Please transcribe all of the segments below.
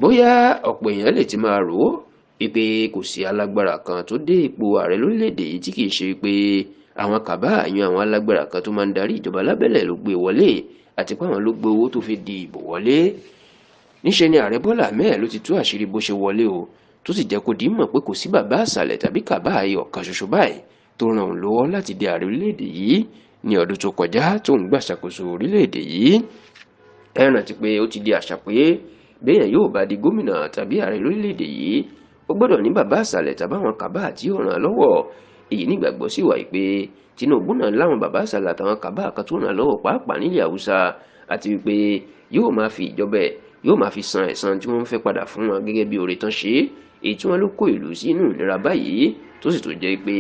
Bóyá ọ̀pọ̀ èèyàn lè ti máa rò ó wípé kò sí alágbára kan tó dé ipò ààrẹ lórílẹ̀‐èdè yìí tí kìí ṣe pé àwọn kàbá àyàn àwọn alágbára kan tó máa ń darí ìjọba lábẹ́lẹ̀ ló gbé wọlé, àti pé àwọn ló gbé owó tó fi di ìbò wọlé. Níṣe ni ààrẹ Bọ́lá Ahmed ló ti tú àṣírí bó ṣe wọlé o, tó sì jẹ́ kó di mọ̀ pé kò sí bàbá àṣàlẹ̀ tàbí kàbá ayọ̀ kan ṣoṣo báyìí tó ràn òun lọ́wọ́ láti di ààrẹ orílẹ̀-èdè yìí ní ọdún tó kọjá tó ń gbàṣàkóso orílẹ̀-èdè yìí. Ẹ rántí pé ó ti di àṣà pé béèyàn yóò bá di gómìnà tàbí ààrẹ lórílẹ̀-èdè yìí, ó gbọ́dọ̀ ní bàbá àṣàlẹ̀ tàbí àwọn kàbá tí yóò ràn án lọ́wọ́. Èyí nígbàgbọ́ sì wà pé Tinubu náà láwọn bàbá àṣàlẹ̀ àtàwọn kàbá kan tó ràn án lọ́wọ́ pàápàá nílẹ̀ Haúsá, àti wípé yóò máa fi ìjọba ẹ̀ yóò máa fi san ẹ̀san tí wọ́n ń fẹ́ padà fún wọn gẹ́gẹ́ bí oore tán ṣe, èyí tí wọ́n ló kó ìlú sínú ìnira báyìí, tó sì tún jẹ́ pé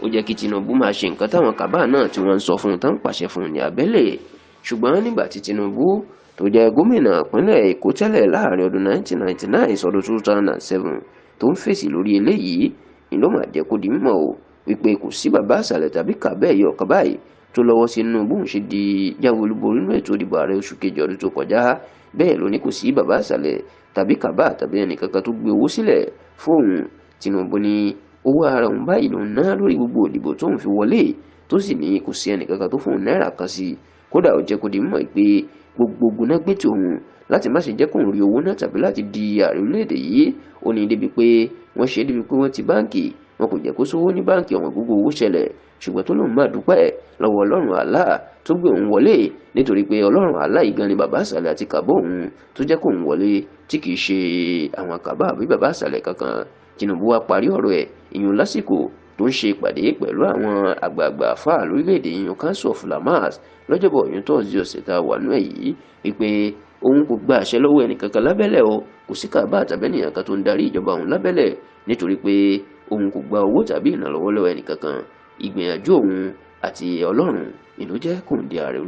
ó jẹ́ kí Tinubu máa ṣe nǹkan táwọn kàbá náà tí wọ́n ń sọ fún un tán ń pàṣẹ fún un ní abẹ́lẹ̀. Ṣùgbọ́n nígbà tí Tinubu tó jẹ́ gómìnà ìpínlẹ̀ Èkó tẹ́lẹ̀ láàrin ọdún 1999 sọdún 2007 tó ń fèsì lórí eléyìí ni ló máa jẹ́ kó di mímọ̀ o wípé kò sí bàbá àṣàlẹ̀ tàbí kàbẹ́ ẹ̀yọ̀ kan báyìí tó lọ́wọ́ sínú bóun ṣe di jáwé olúborí nínú ètò ìdìbò ààrẹ oṣù kejì ọdún tó kọjá. Bẹ́ẹ̀ ló ní kò sí bàbá àṣàlẹ̀ tàbí kàbá tàbí ẹnìkankan tó gbé owó sílẹ̀ fóun. Tinubu ní owó ara òun báyìí lòun ná lórí gbogbo ìdìbò tóun fi wọlé, tó sì ní kò sí ẹnìkankan tó fóun náírà kan sí. Kódà ó jẹ́ kó di mímọ̀ pé gbogbo ogun náà gbé tòun láti má ṣe jẹ́ kóun rí owó náà tàbí láti di ààrẹ orílẹ̀-èdè yìí. Ó ní débi pé wọ́n ṣe débi pé wọ́n ti báǹkì, wọn kò jẹ́ kó sówó ní báǹkì, ọ̀wọ́n gbogbo owó ṣẹlẹ̀. Ṣùgbọ́n tó lóun máa dúpẹ́ lọ́wọ́ Ọlọ́run Allah tó gbé òun wọlé, nítorí pé Ọlọ́run Allah yìí gan ni bàbá àṣàlẹ̀ àti kàbó òun tó jẹ́ kóun wọlé, tí kìí ṣe àwọn kàbá àbí bàbá àṣàlẹ̀ kankan. Tinubu wá parí ọ̀rọ̀ ẹ̀ ìyún lásìkò tó ń ṣe ìpàdé pẹ̀lú àwọn àgbààgbà àfáà lórílẹ̀‐èdè ìyún Council of Ulamas lọ́jọ́bọ̀ ìyún tọ́sídẹ̀ẹ́ ọ̀sẹ̀ tá a wà nú ẹ̀ yìí, wípé òun kò gba àṣẹ lọ́wọ́ ẹnìkankan lábẹ́lẹ̀ o, kò sí kàbá àtàbẹ́nìyàn kan tó ń darí ìjọba òun lábẹ́lẹ̀, nítorí pé òun kò gba owó tàbí ìrànlọ́wọ́ lọ́wọ́ ẹnìkankan. Ìgbìyànjú òun àti Ọlọ́run ìlú jẹ́ kóun di ààrẹ.